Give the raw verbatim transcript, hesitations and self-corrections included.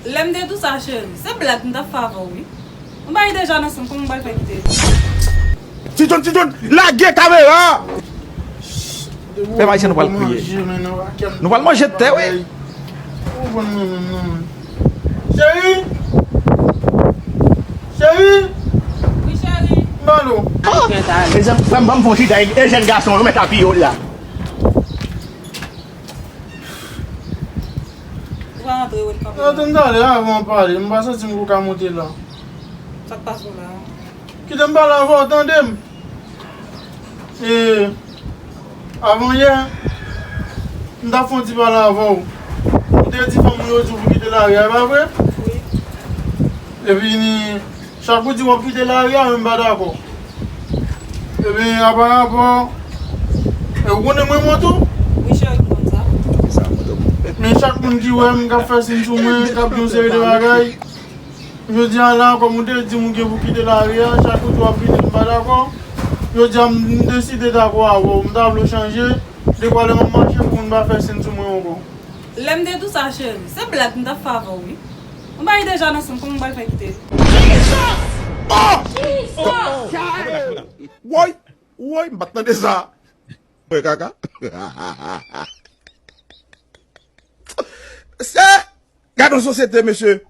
Lè m te di w sa, cheri, se blag m t ap fè avè w, wi. Nou bay deja nan sanm, kòman m pral fè kite? Ti John, Ti John, lage kamera! Pèp Ayisyen, nou pral kriye. Nou pral manje tè, wi. Ou konn mwen menm, non, men. Cheri! Cheri! Wi, cheri. M ba nou. Mezanmi, frè m, ban m fon chita, e jèn gason, yo mèt apiye w la. Ou pa antre, welcome. Atann talè, avan w pale, m pa santi m kou ka monte la. Sa k pase w la? Kite m pale avè w, tande m. E, avan yè, m t ap fè yon ti pale avè w. Ou te di fanm ou yo di w pou kite lari a, e pa vre? Wi. Epi, chak ou di w ap kite lari a, men m pa dakò. Ebyen, apa rapò, e ou konnen mwen mwen tou? Wi, cheri, m konn sa. Men chak moun ki wè m k ap fè siy sou mwen, k ap di yon seri de bagay, jodi a la, kòm ou te di m ou gen pou kite lari a, chak ou di w ap kite, m pa dakò. Jodi a, m deside dakò avè w, m ta vle w chanje, de kwa lè m ap mache pou moun pa fè siy sou mwen ankò. Lè m te di w sa, cheri, se blag m t ap fè avè w, wi. Nou bay deja nan sanm, kòman m pral fè kite? Woy! Woy, m pa t tande sa. Mwen kaka. Mesye! Gad yon sosyete, mesye.